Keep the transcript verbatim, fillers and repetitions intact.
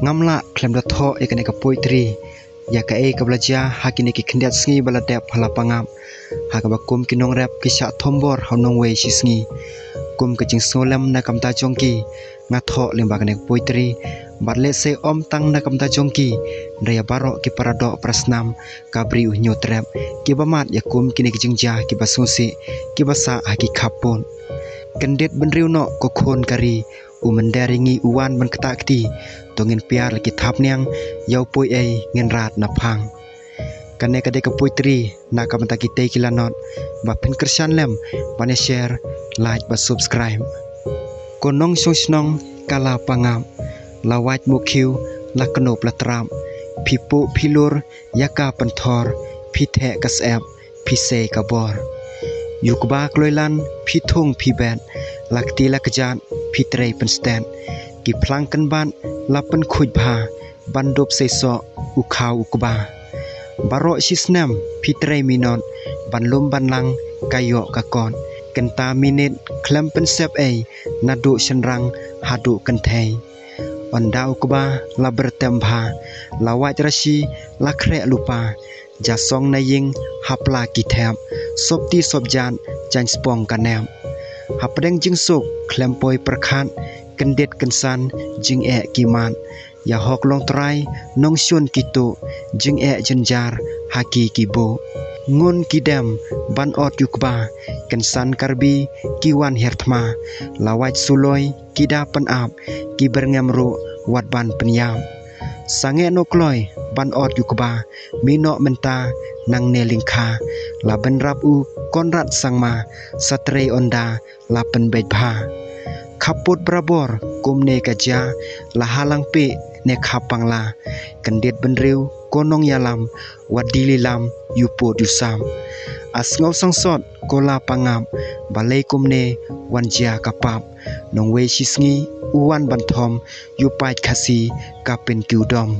Ngam lah khlem da thoh ïa kane ka poetry, ïa kaei kaba la jia ha kine ki khyndiat sngi ba la dep ha la Pangap, ha kaba kum ki nongrep ki shah thombor ha u nongwei shi sngi. Kum ka jingsngewlem na ka bynta jong ki, nga thoh lyngba kane ka poetry. Bad lehse ym tang na ka bynta jong ki, hynrei ïa baroh ki paradoh parasnam, ka bri u Hynñiewtrep, kiba mad ïa kum kine ki jingjia kiba sngewsih, kiba sah ha ki khappud. Kyndit bynriew noh ko khun ka ri, u mynder ïa ngi u wan ban ktah kti, to ngin pdiang la ki thapniang, ïa u poiei ngin rat na phang. Kane ka dei ka poetry na ka bynta kitei ki lanot, ba phin kyrshan lem ban ïa share, like bad subscribe. Ko nongshong shnong ka la Pangap, la wait mukhiew, la knup la trap, phi puh phi lur ïa ka pynthor, phi theh ka syep, phi sei ka bor. Ïa u kba kloi lan, phi thung phi bet, la kti la kjat, phi trei pynstet. Ki phlang kynbat la pynkhuid bha, ban dup sei soh u khaw u kba. Baroh shi snem phi trei minot, ban lum ban lang ka ïoh ka kot. Kynta minit khlem pynsep ei, naduh shynrang haduh kynthei. Ynda u kba la byrtem bha, la wait rashi, la khreh lypa. Ja song na ïing ha pla ki thep, sopti sopjat jaiñ spong ka nep. Hapdeng jingsuk khlem poi pyrkhat, kyndit kynsan jingeh ki mad. Ïa hok long trai nongshun ki tuh, jingeh jynjar ha ki ki buh. Ngun ki dem ban ot ïa u kba, kynsan Karbi ki wan hiar thma. La wait suloi ki da pynap, ki byrngem ruh wat ban pynïap. Sangeh noh kloi ban ot ïa u kba, mih noh mynta nangne lyngkha. La bynrap u Conrad Sangma, sa trei ynda la pynbeit bha. Khappud barabor kumne ka jia, la ha Langpih ne Khap Pangla. Kyndit bynriew ko nongïalam, wat die lilam ïa u pud ïa u sap. A sngew sangsot ko la Pangap, balei kumne wan jia ka pap. Nongwei shi sngi u wan ban thom, ïa u paid Khasi ka pynkiew dom.